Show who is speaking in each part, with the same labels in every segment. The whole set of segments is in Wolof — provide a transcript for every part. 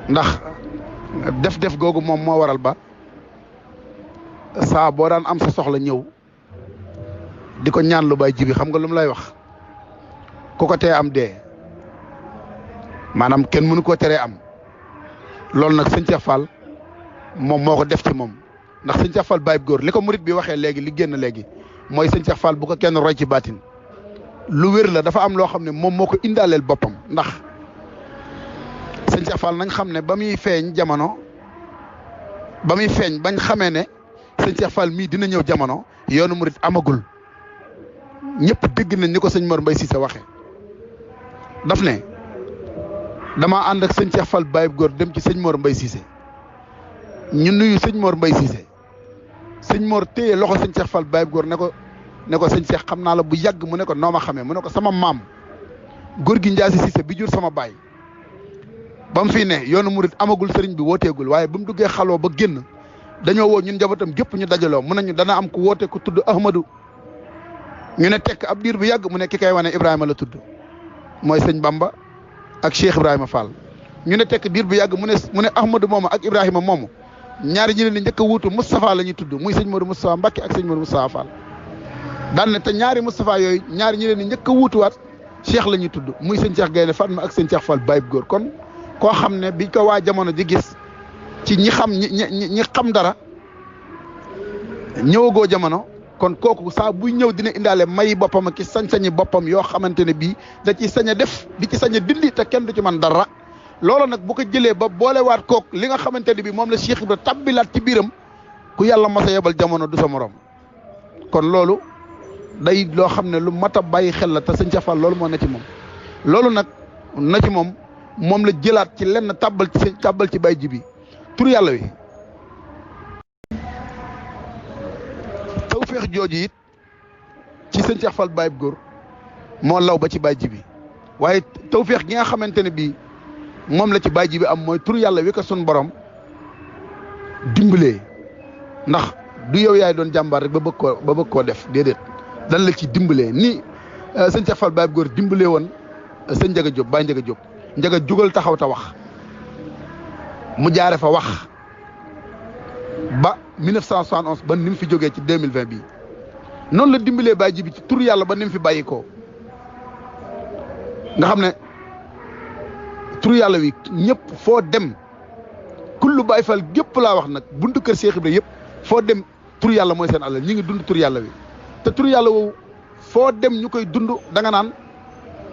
Speaker 1: ndax def googu moom moo waral ba saa boo daan am sa soxla ñëw di ko ñaan lu Baye Jibi xam nga lu mu lay wax ku ko tee am dee maanaam kenn mënu koo teree am loolu nag sëñ Cheikh Fall moom moo ko def ci moom ndax sëñ Cheikh Fall Baye góor li ko murit bi waxee léegi li génn léegi mooy sëñ Cheikh Fall bu ko kenn roy ci baatin lu wér la dafa am loo xam ne moom moo ko indaaleel boppam ndax sëñ Cheikh Fall nañ xam ne ba muy feeñ jamono ba muy feeñ bañ xamee ne sëñ Cheikh Fall mii dina ñëw jamono yoonu murit amagul ñëpp dégg nañ ni ko sëñ Mor Mbaye Cissé waxee daf ne damaa ànd ak sëñ Cheikh Fall Baye góor dem ci sëñ Mor Mbaye Cissé ñu nuyu sëñ Mor Mbaye Cissé sëñ Mor téye loxo sëñ Cheikh Fall Baye góor ne ko sëñ Cheikh xam naa la bu yàgg mu ne ko noo ma xamee mu ne ko sama maam góor gi Ndiassy Cissé bi jur sama baay ba mu fi ne yoonu murit amagul sëriñ bi wooteegul waaye ba mu duggee xaloo ba génn dañoo woo ñun njabootam gépp ñu dajaloo mu ne ñu dana am ku woote ku tudd Ahmadou ñu ne tekk ab diir bu yàgg mu ne ki kay wane Ibrahima la tudd mooy sëñ Bamba ak Cheikh Ibrahima Fall ñu ne tekk diir bu yàgg mu ne Ahmadou moomu ak Ibrahima moomu ñaari ñi leen di njëkk a wuutu Moustapha la ñuy tudd muy sëñ Modou Moustapha Mbacké ak sëñ Modou Moustapha Fall daan ne te ñaari Moustapha yooyu ñaari ñi leen di njëkk a wuutuwaat Cheikh la ñuy tudd muy sëñ Cheikh Gaynde Fatma ak sëñ Cheikh Fall Baye góor kon koo xam ne biñ ko waa jamono di gis ci ñi xam dara ñëwagoo jamono kon kooku saa buy ñëw dina indaale may boppam ak sañ-sañi boppam yoo xamante ne bii da ci sañ a def di ci sañ a dindi te kenn du ci man dara loolu nag bu ko jëlee ba boolewaat kook li nga xamante ne bii moom la Cheikh Ibra tabbilaat ci biiram ku yàlla mas a yebal jamono du sa morom kon loolu day loo xam ne lu mat a bàyyi xel la te sëñ Cheikh Fall loolu moo na ci moom loolu nag na ci moom la jëlaat ci lenn tàbbal ci Baye Jibi tur yàlla wi tawfeex jooju it ci sëñ Cheikh Fall Baye góor moo law ba ci Baye Jibi waaye tawfeex gi nga xamante ne bii moom la ci Baye Jibi am mooy tur yàlla wi ko sun borom dimbalee ndax du yow yaay doon jàmbaar rek ba bëgg koo def déedéet dan la ci dimbalee ni sëñ Cheikh Fall Baye góor dimbalee woon sëñ Njaga Jóob Baye Njaga Jóob Njaga jugal taxaw ta wax mu jaare fa wax ba 1971 ba ni mu fi jógee ci 2020 bii noonu la dimbalee Baye Jibi ci tur yàlla ba ni mu fi bàyyi ko nga xam ne tur yàlla wi ñëpp foo dem kullu Baye Fall gépp laa wax nag buntu kër Cheikh Ibra yëpp foo dem tur yàlla mooy seen alal ñi ngi dund tur yàlla wi te tur yàlla woowu foo dem ñu koy dund da nga naan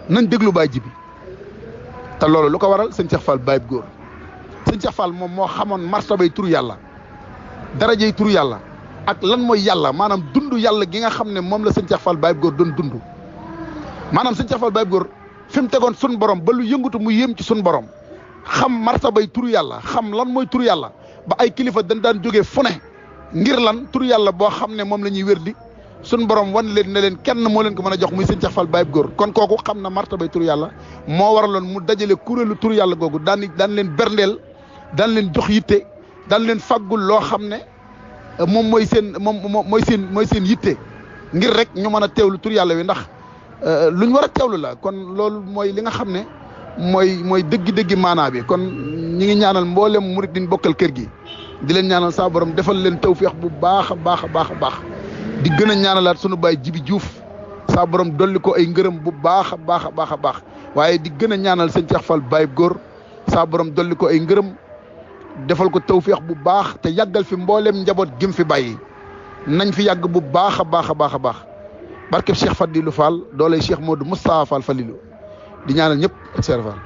Speaker 1: nañ déglu Baye Jibi te loolu lu ko waral sëñ Cheikh Fall Baye góor sëñ Cheikh Fall moom moo xamoon martabay tur yàlla darajey tur yàlla ak lan mooy yàlla maanaam dund yàlla gi nga xam ne moom la sëñ Cheikh Fall Baye góor doon dund maanaam sëñ Cheikh Fall Baye góor fi mu tegoon sun borom ba lu yëngatu mu yéem ci sun borom xam martabay tur yàlla xam lan mooy tur yàlla ba ay kilifa dañ daan jógee fu ne ngir lan tur yàlla boo xam ne moom la ñuy wér di sun borom wan leen ne leen kenn moo leen ko mën a jox muy sëñ Cheikh Fall Baye góor kon kooku xam na martabay tur yàlla moo waraloon mu dajale kuréelu tur yàlla googu daan leen berndeel daan leen jox yitte daan leen faggul loo xam ne moom mooy seen yitte ngir rek ñu mën a teewlu tur yàlla wi ndax luñ war a teewlu la kon loolu mooy li nga xam ne mooy dëggi maanaa bi kon ñi ngi ñaanal mboolem murit diñ bokkal kër gi di leen ñaanal saa borom defal leen tawfeex bu baax a baax di gën a ñaanalaat sunu Baye Jibi Diouf saa borom dolli ko ay ngërëm bu baax a baax waaye di gën a ñaanal sëñ Cheikh Fall Baye góor saa borom dolli ko ay ngërëm defal ko tawfeex bu baax te yàggal fi mboolem njaboot gim fi bàyyi nañ fi yàgg bu baax a baax barkeb Cheikh Fadilou Fall doolay Cheikh Modou Moustapha Fall Falilou di ñaanal ñëpp ak Cheikh Fall